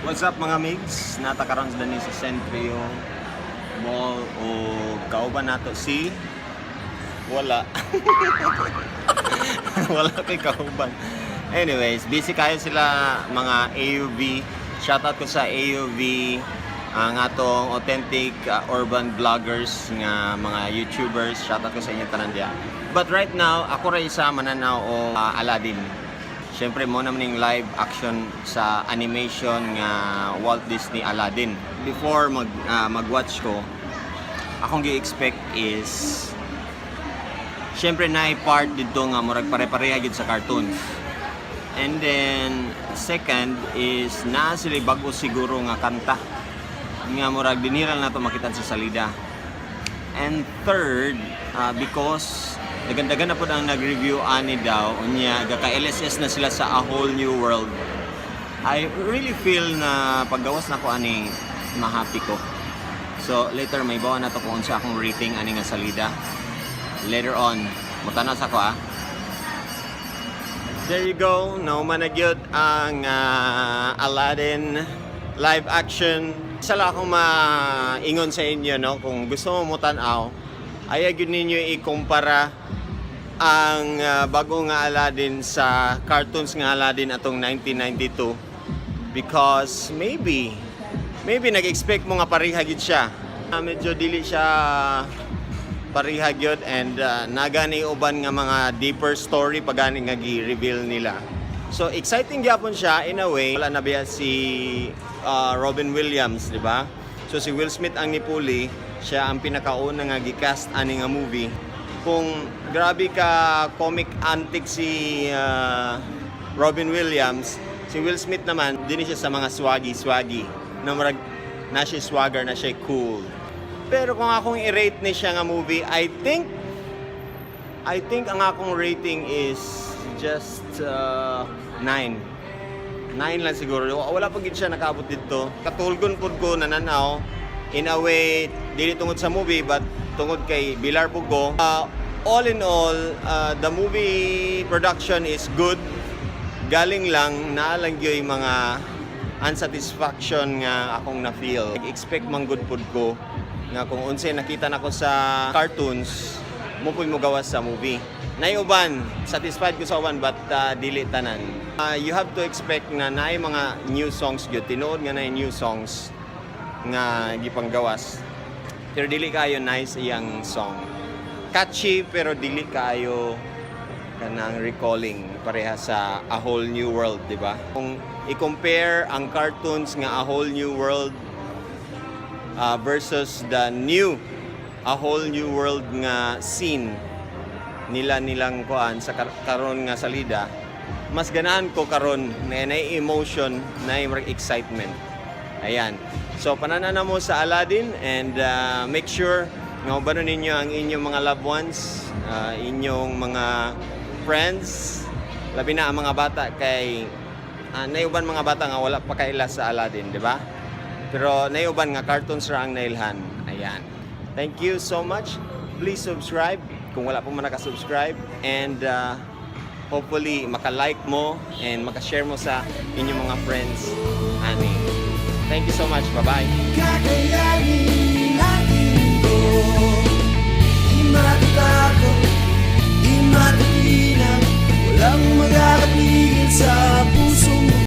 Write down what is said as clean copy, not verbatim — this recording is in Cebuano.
What's up, mga migs? Naa ta karon sa dani sa Centrio Mall o kauban nato si wala. Wala kay kauban. Anyways, busy kayo sila mga AUV. Shoutout ko sa AUV, ang atong authentic urban vloggers nga mga YouTubers. Shoutout ko sa inyo tanan diya. But right now, ako ra isa mananaw o Aladdin. Siyempre mo naman yung live action sa animation nga Walt Disney Aladdin. Before mag-watch ko, akong gi-expect is siyempre na part dito nga murag pare-pareha gyud sa cartoons. And then second is naa sila bago siguro nga kanta nga murag dinhi ra nato makita sa salida. And third, because dagan-dagan na po ang nag-review ani daw, unya gaka LSS na sila sa A Whole New World. I really feel na paggawas na ko ani, ma-happy ko. So later may bawa na to kung unsa akong rating ani nga salida. Later on, mutanaw sa ko ah. There you go. Nahuman na gyud ang Aladdin live action. Isa lang akong maingon sa inyo, no? Kung gusto mo mutan-aw, ayaw gyud ninyo ikumpara ang bago nga Aladdin sa cartoons nga Aladdin atong 1992 because maybe maybe nag-expect mo nga pareha gyud siya. Medyo dili siya pareha gyud and nagani uban nga mga deeper story pa gani nga gi-reveal nila. So exciting gyapon siya in a way. Wala na biya si Robin Williams, di ba? So si Will Smith ang nipuli, siya ang pinakauna nga gi-cast ani nga movie. Kung grabe ka comic antic si Robin Williams, si Will Smith naman, dinhi siya sa mga swaggy-swaggy. Na murag na siya swagger, na siya cool. Pero kung akong i-rate ni siya nga movie, I think ang akong rating is just 9. 9 lang siguro. Wala pa gid siya nakaabot dito. Katulgon pud ko nananaw. In a way, dili tungod sa movie but tungod kay bilar pud ko. All in all, the movie production is good. Galing lang naa lang gyud mga unsatisfaction nga akong na-feel. Expect man good pud ko nga kung unsay nakita nako sa cartoons, mo puy mo gawas sa movie. Nay uban, satisfied ko sa uban but dili tanan. You have to expect na naay mga new songs gyud. Tinuod nga naay new songs nga gipanggawas. Pero dili kayo nice iyang song. Catchy pero dili kayo kanang recalling pareha sa A Whole New World, di ba? Kung i-compare ang cartoons nga A Whole New World versus the new A Whole New World nga scene nila nilang kuan sa karon nga salida, mas ganahan ko karon na na emotion na excitement. Ayan, so pananana mo sa Aladdin and make sure nga ubanon ninyo ang inyong mga loved ones, inyong mga friends, labi na ang mga bata kay naiuban mga bata nga wala pa kaila sa Aladdin, di ba? Pero naiuban nga cartoons ra ang nailhan. Ayan. Thank you so much. Please subscribe kung wala pa man naka-subscribe and hopefully maka-like mo and maka-share mo sa inyong mga friends ani. Thank you so much. Bye-bye. Kakayanin natin to. Di matatakot, di matitinag. Walang makakapigil sa